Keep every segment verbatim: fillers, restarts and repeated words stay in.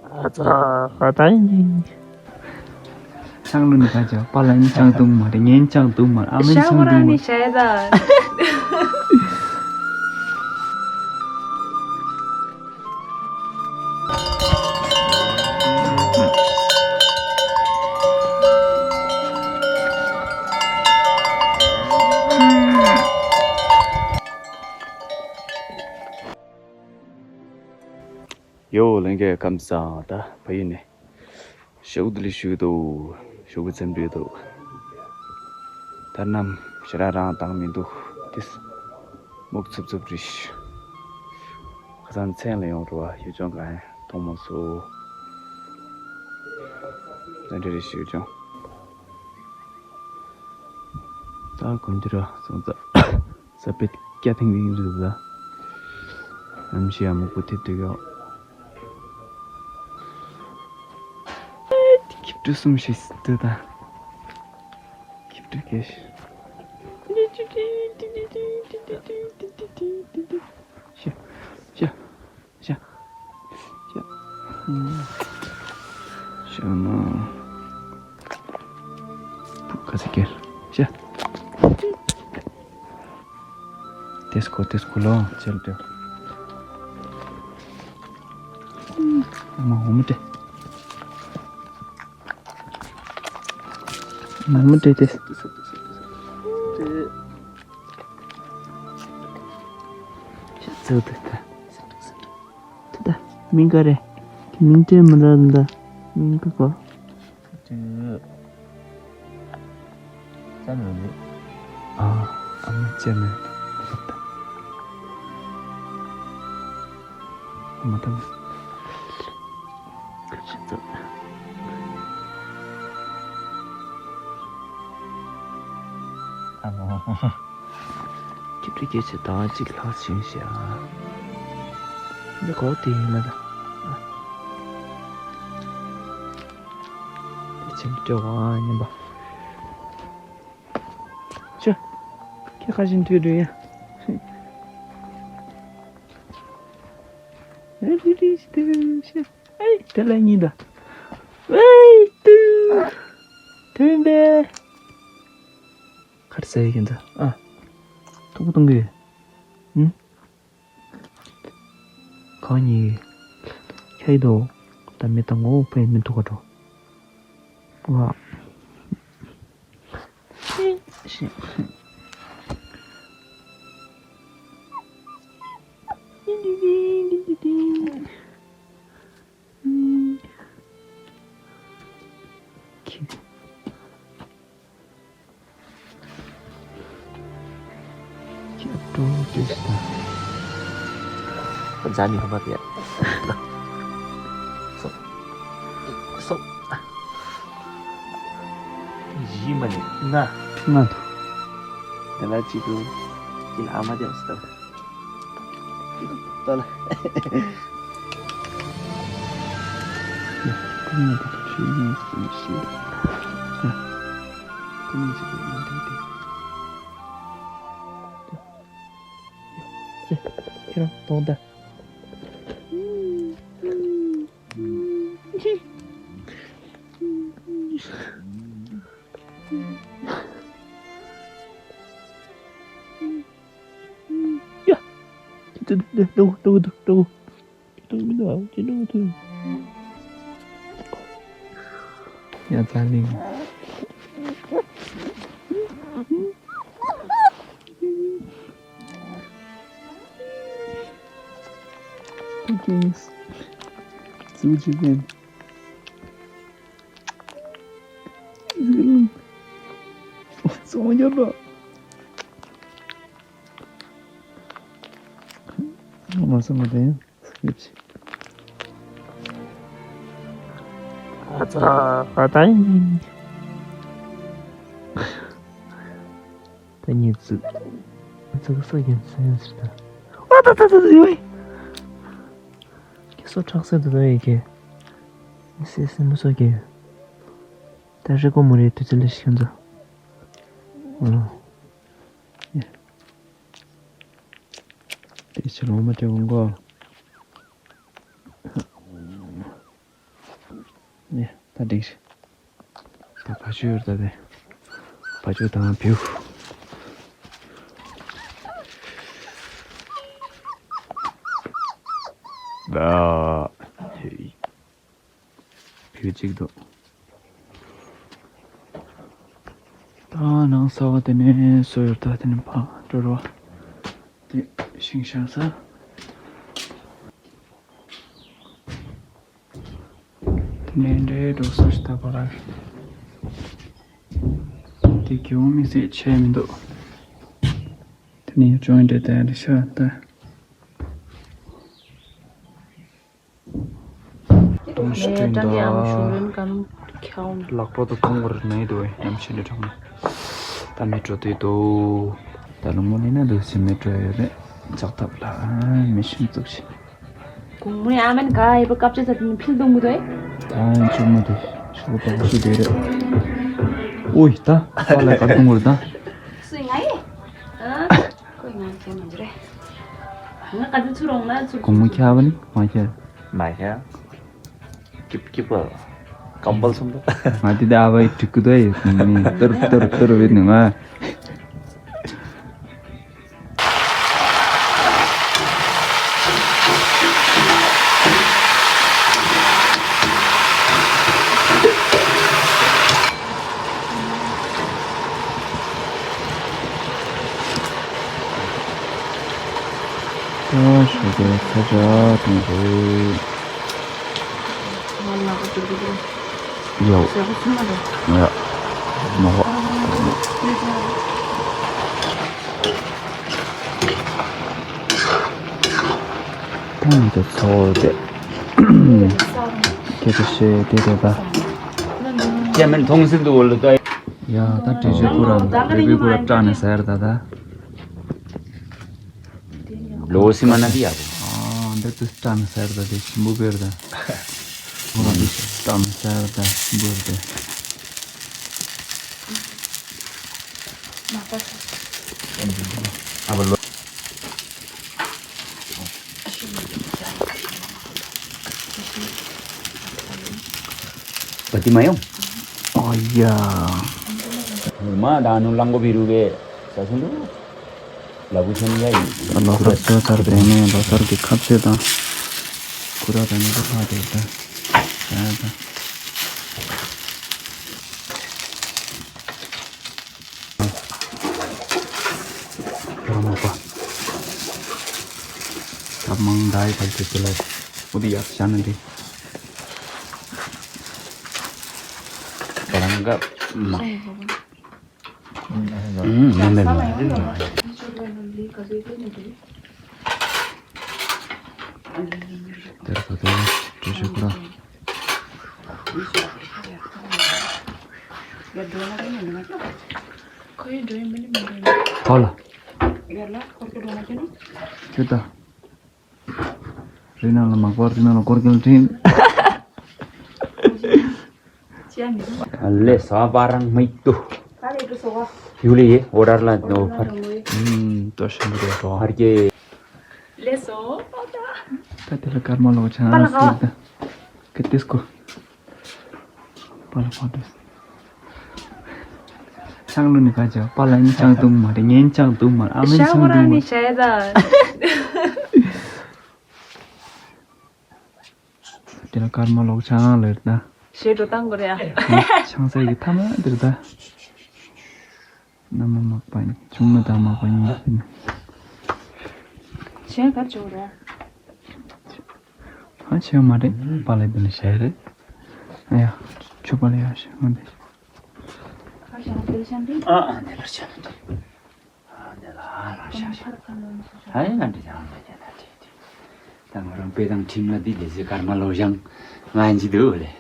ཨ་ཙ་ཧ་ད་ཡིན། ཆང་ལུ་ནི་ཁ་ཅག་པ་ལ་ནི་ཆང་བཏུང་མ་རེད། ངན་ཆང་བཏུང་མ་རེད། ཨ་མ་ནི་ཤ་ཆང་བོ་ར་བཏུང་མ་ནི་རེད། ཤ་ཡ་ད། ཡོ་ལྷན་རྒྱས་ཁམས་བཟང་། ད་ཕ་ཡུལ་ནས་ཞོགས་དུ་ལི་ཞུ་འདུག་ཞོགས་པ་ཚེམ་བྲིས་འདུག་ད་ནམ་ཞེ་དྲག་རང་དང་མི་འདུག་ཏིས་མུག་ཚུབ་ཚུབ་རེད། ཁ་སང་མཚན་ལ་ཡོང་རུ་བ་ཡུལ་ལྗོངས་གང་ཡང་མཐོང་མ་སོང་། ད་འདྲ་རེད་ཞུ་ལྗོངས། ད་དགོན་འདི་ར་སོང་ཙང་ས་པེད་སྐྱ་ཐིང་ཐིང་རེད་ཟ། ཨམ་ཤི་ཡ་མུག་པོ་ཐེབས་འདུག་ཡོ། ཁྱི་ཕྲུག་གསུམ་ཞིག་འདུག་ད། ཁྱི་ཕྲུག་སྐད་ཤ། ཤ། ཤ། ཤ། ཤ་ན། བུ་ཁ་ཚ་ཀེར། ཤ། ཏེས་ཁོ་ཏེས་ཁོ་ལོ་ཅེལ་ཏེ། མ་འོ་མ་ཏེ། མ་འོ་མ་ཏེ་ཏེ། ཤ་ཚ་ཏེ་ཏེ། ཏེ་ཏེ། མིང་ག་རེ། དེ་མིང་ཏེ་མ་ར་ད། མིང་ག་གོ། ཏེ། ཅན་མི་མི། ཨ། ཨ་མ་ཅན་མི། ཨ་མ་དང་། ཁ་ཆེ་ཚོ། ཨ་མ། ཁྱི་ཕྲུག་སྐད་ཆ་ཟླ་བ་གཅིག་ལྷག་བྱུང་ཤག་འདི་གོ་དེ་ཡིན་ན་ད། དེ་ཕྱིན་སྤྲོ་བ་ཉན་པ། ཅོ། ཁྱེད་ཁ་བཞིན་དུས་འགྲོ་ཡ། ཨེ་རི་རི་ཤི་དུ་ཤི། ཨེ་དེ་ལ་གཉིས་ད། ཨེ་ཏུ། དུ་འབེ། ཁར་ཟེར་གྱིན་འདུག་ཨ། ཐུག་གཏོང་གི། ཨུམ། གང་ཡིན། ཁྱེད་དོ། ད་མི་དང་ངོ་བོ་མི་འདུག་ག་འགྲོ། ང་། ཁྱེད་ཁྱེད་སྤྲོ་བོ་བྱས་ཤི་ད། ཛ་ནི་ཧ་མ་ཏི་ཡ། སོ། སོ། ཡི་མ་ནི་ང་། ང་དུ། དེ་ལ་ཅི་དུ། ཅི་ལ་ཨ་མ་ཏི་ཡ་སི་ད། ད་ལ། ཀུན་ནས་དེ་དུ་ཆོས་ཉིད་སུ་ཞེས། ཀུན་ནས་ཅི་དུ་ཡང་དེ་དེ། ཁྱེད་རང་གཏོང་ད། ཡ། ཏུ་ཏུ་ཏུ་ཏུ་ཏུ་ཏུ་ཏུ། ཏུ་མི་འདུག་ཨ་ཅི་ཏུ་ཏུ། ཡ་ཙ་ལིང་། ཨོ་ཀེ། ཟུག་ཅིག་ཡིན། སོང་ཡོད་པ། མ་སོང་མ་དེ་ཡིན། ཨ་ཙ་ཧ་ད་ཡིན། ད་ཉིད་ཙུ། ཙུ་གུ་སོ་ཡིན་སོ་ཡིན་ཟེར་ད། ཨ་ད་ད་ད་ད་ཡོད། ཁྱེད་སོ་ཁྲག་སེ་ད་ད་ཡོད་ཁྱེད། སེ་སེ་མོ་སོ་ཁྱེད། ད་རེ་གོ་མོ་རེ་དུས་ཚོད་ལས་ཤིང་ཛ། ཨོ། དེ་ཕྱིར་འོ་མ་སྤྲད་གོ་མགོ། ནི་ད་འགྲིག་ཤག་ད་ཕ་ཆུ་ཡོད་ད་དེ། ཕ་ཆུ་དང་བེའུ། ད་ཧེ། བེའུ་གཅིག་འདུག་ད་ནང་ས་བ་དེ་ནས་སོ་ཡོད་ད་དེ་ནས་ཕ་འགྲོ་རོགས། དེ་ཤིང་ཤང་ས། དེ་ནས་འདྲེ་འགྲོ་སོང་ཞིག་ད་པ་ར། དེ་གྱོང་མི་སྲིད་ཆེ་མི་འདུག་དེ་ནས་ཅོང་འདྲེ་དེ་འདྲེ་ཤ་ད། དོང་ཞིག་ནས་ཀྲང་གི་ཨ་མ་ཞུ་རན་ག་ལུང་ཁྱའོ་ན། ལག་པ་དུ་ཐོང་བར་ནས་དུ་ཡམ་ཤིན་ཏུ་དྲང་ད་མེ་ཏྲོ་དུས་དོ། ད་ལུང་མོ་ནི་ན་དུ་སི་མེ་ཏྲོ་ཡོད་རེད། ལྕགས་ཐབ་ལ་མེ་ཤིན་བཙུགས་ཤིང་། གུང་མོའི་ཨ་མན་ག་ཡི་པ་སྐབས་ཅི་ཚ་དུ་ནི་ཕིལ་དུ་མུ་དོ་ཡི། ད་ཆུ་མ་དེ་ཆུ་པ་ཤུ་དེ་རེད། ཨོ་ཡི་ད་ཧ་ལ་གར་དུང་བར་ད། སུ་ང་ཡི། ཨ། ཁོས་ང་ཁྱེད་མ་འཇུ་རེད། ང་ག་དུ་ཚུར་རོང་ན་ཚུར། གུང་མོ་ཁྱ་བ་ནི་མ་ཁྱ། མ་ཁྱ། སྐྱིབ་སྐྱིབ་པ། ཀམ་པལ་སོང་ད། ང་དེ་ད་བའི་ཀྲིག་ཀུ་ད་ཡོད་ནི་ཏར་ཏར་ཏར་བེད་ནི་ང་ད་ཞོགས་པའི་ཁ་ཇག་དང་རེད། ཡའོ། ཡ། མོ་ཧོ། ཐང་དུ་ཚོགས་ཏེ། སྐད་ཆ་བཤད་དེ་རེད་ད། ཅེ་མེན་ཐོང་སིན་དུ་འོ་ལ་ད། ཡ་ད་དྲི་ཞོ་ཀུ་ར་རེ་བི་ཀུ་ར་སྐྲག་ནས་ཟེར་ད་ད། ལོ་སི་མ་ན་དི་ཡ་གོ། ཨ་འདི་ཏུ་སྐྲག་ནས་ཟེར་ད་དེ་ཞིམ་པོ་བེར་ད། ཁོ་ར་དུ་སྐྲག་ནས་ཟེར་ད་ཞིམ་པོ་བེར་ད། ཨ་བ་ལོ། བ་ཏི་མ་ཡོང་། ཨོ་ཡ། མ་ད་ནུ་ལང་གོ་བི་རུ་བེ་ས་སུ་འདུག་ལ་བུ་ཆེན་ཡ་ཡིན། ལོ་སར་ཚོ་སར་དེ་ནས་ལོ་སར་གྱི་ཁ་ཆེ་དང་། ཁུ་ར་དང་ནི་ཁ་དེ་དང་། ཡ་དང་། ཁྱོད་རང་མ་པ། ཐབ་མང་འདྲ་ཡི་ཐབ་ཆེ་ཆེ་ལ། འོ་དེ་ཡག་ཤ་ན་དེ། ཁྱོད་རང་ག་མ། ཨུམ་མ་མེད་མ། དེར་ཁོ་དེ་བྲོས་ཤོག་ཁོ་རང་། ཁོ་ལ། ཁྱོད་ད། རི་ནང་ལ་མག་པ་རི་ནང་ལ་སྐོར་སྐྱོད་དྲིན། ལས་ས་པ་རང་མི་ཏུ། ཡུ་ལི་ཡེ་འོ་རར་ལ་ནོ་ཕར། ཏོ་ཤན་རེ་ཏོ། ཧར་གྱི། ལས་སོ་པ་ད། ད་དེ་ལ་སྐར་མ་ལོག་ཆང་པ་ལ་སྐྱིད་ད། ཀི་ཏིས་ཀོ། པ་ལ་པ་ཏིས། ཆང་ལུ་ནི་ཁ་ཆ་པ་ལ་ནི་ཆང་དུང་མ་རེ་ངན་ཆང་དུང་མ་ཨ་མེན་ཆང་དུང་མ། ཤ་ཁོ་རང་ནི་ཤ་ཡ་ད། དེ་ལ་སྐར་མ་ལོག་ཆང་ལེར་ད། ཞེ་འགྲོ་བཏང་དགོས་རེད་ཨ། ཆང་ས་ཡི་ཐ་མ་འདིར་ད། ན་མ་མག་པ་ཡིན་ཆུང་མ་དང་མག་པ་ཡིན་ཡིན། ཞེ་གར་བྱུང་རེད། ཨ་ཆེ་མ་རེད་པ་ལེ་འདི་ལ་ཞེ་རེད། ཨ་ཡ་ཆུ་པ་ལེ་ཡ་ཞེ་མ་འདི། ཨ་ཨ་འདི་ལ་ཆེ་མ་འདི། ཨ་ནི་ལ་ལ་ཤ་ཤ། ཨ་ཡ་ང་འདྲི་ཅང་ལ་ཅན་ན་ཏི་ཏི། ད་ང་རང་དཔེ་དང་ཁྲིམས་ལ་འདི་ལས་ཟི་ཀར་མ་ལོ་ཞང་ང་འཇི་འདུག་ལེ།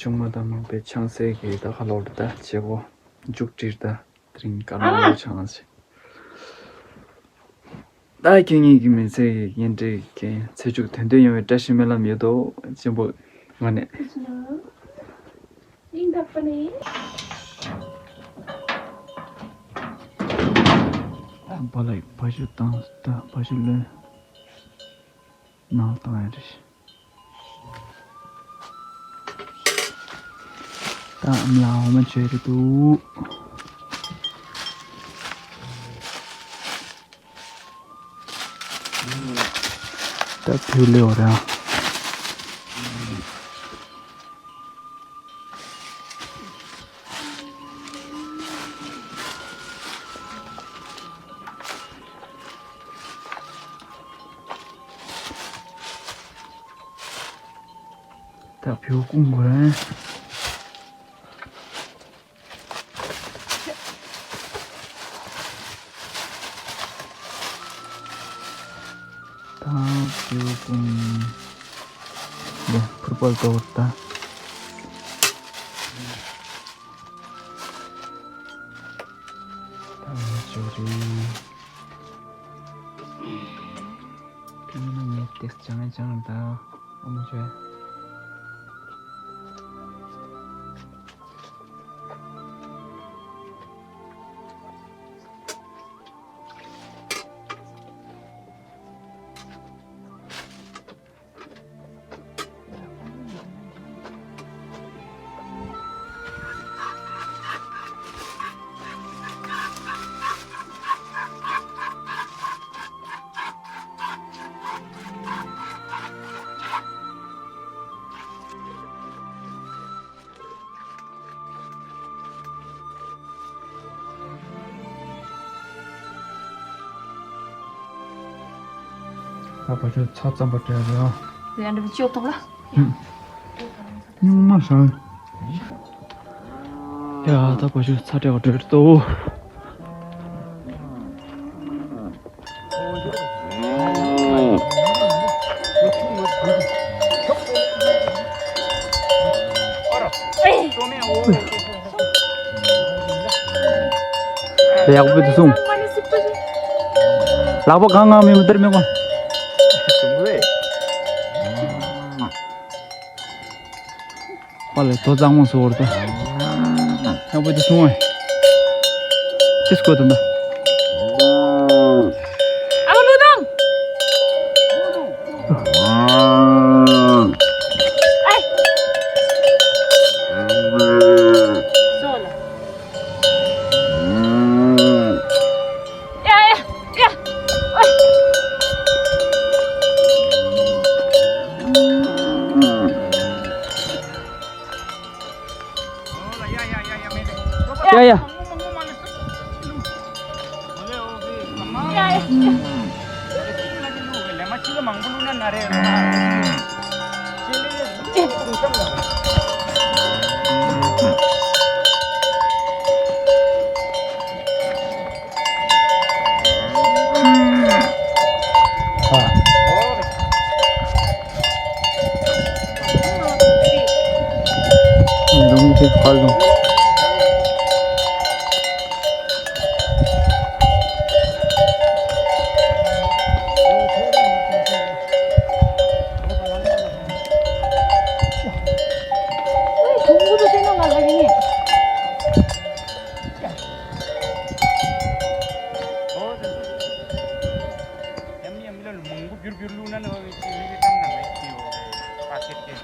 ཆུང་མ་དང་མང་པོའི་ཆང་སའི་གི་ད་ཁ་ལོ་རེ་ད་བྱེད་སྒོ་མཇུག་སྒྲིལ། ད་དེ་རིང་དཀར་ནག་ལོ་ཆང་ཟེར། ད་ཁྱེད་གཉིས་ཀྱི་མི་ཚེ་གི་འགན་འཁྲི་གི་ཚེ་མཇུག་དོན་ལྡན་ཡོང་བའི་བཀྲ་ཤིས་སྨོན་ལམ་ཡོད་དོ། གཅེན་པོ་ང་ནས། སྙིང་ཐག་པ་ནས། ད་བ་ལ་བ་ཤུ་བཏང་། ད་བ་ཤུ་ལོན་ནང་བཏང་ཡ་རེད། ད་ཨ་མ་ལགས་འོ་མ་མཆོད་རེད་འདུག་ད་བུ་ལེའོ་ར། ད་བེའུ་སྐུང་དགོས་རེད། ད་བེའུ་སྐུང་། འདི་ཕུར་པ་ལ་གཏོར་ད། ད་མ་ཅོ་རེད། ཕི་ནི་ངས་ཏེས་ཅང་ཅང་ད། ཨ་མ་ཅོ། ད་བ་ཤུ་ཚྭ་རྩམ་པ་སྤྲད་རོགས། ཡ་འདྲ་བཅོས་ཐོག་ལ། སྨྱུག་མ་ཟ། ཡ་ད་བ་ཤུ་ཚྭ་སྤྲད་པ་འགྲོ་ཏོ། ཡག་པོ་འདུག་སོང་། ལག་པ་གང་གང་མེད་མི་འདིར་མེད་གོ། པ་ལས་དོ་གཙང་མོ་བཟོ་བར་ད། ཡག་པོ་འདུག་སོང་ཨེ། ཅི་སྐོར་དུ་འདུག་ཨ་ལོ་དང་། ཨེ། བཟོ་ལ། ཡ་ཡ་ཡ། ཨེ། ཡ་ཡ། ཡང་མི་ལ་མང་པོ་རྒྱུར་རྒྱུར་བླུགས་ན་ནི་བ་བའི་ཅི་མི་གི་གཏམ་ནང་ལ་ཡོད་ཀྱི་ཡོད་རེད། ཨ་ཁེར་ཁེར།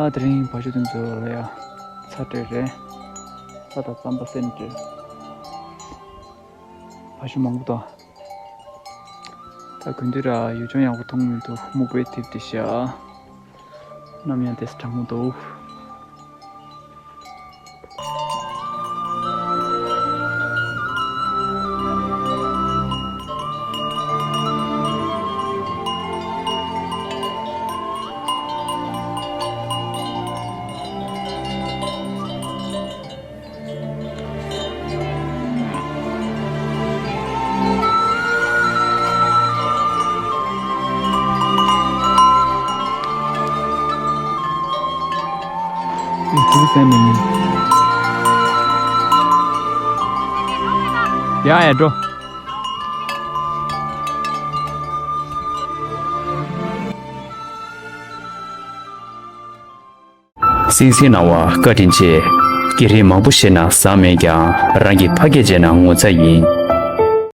ད་དེ་རིང་བ་ཕྱུགས་དེ་ཚོ་ལ་ཡ་ཚྭ་སྤྲད་རེད། ཚྭ་དང་རྩམ་པ་སེམས་སྤྲད། བ་ཕྱུགས་མང་པོ་དང་། ད་དགུན་དུས་ར་ཡུལ་ལྗོངས་ཡག་པོ་མཐོང་མི་འདུག་སྨུག་པས་ཐིབས་ཏེ་བཞག་ནམ་ཡང་དེ་གྲང་མོ་འདུག་ཡ་ཡ་འགྲོ། སིང་སིང་གནང་བ་བཀའ་དྲིན་ཆེ། སྐད་རིགས་མང་པོ་ཤེས་ན་བཟང་མེད་ཀྱང་རང་གི་ཕ་སྐད་བརྗེད་ན་ངོ་ཚ་ཡིན།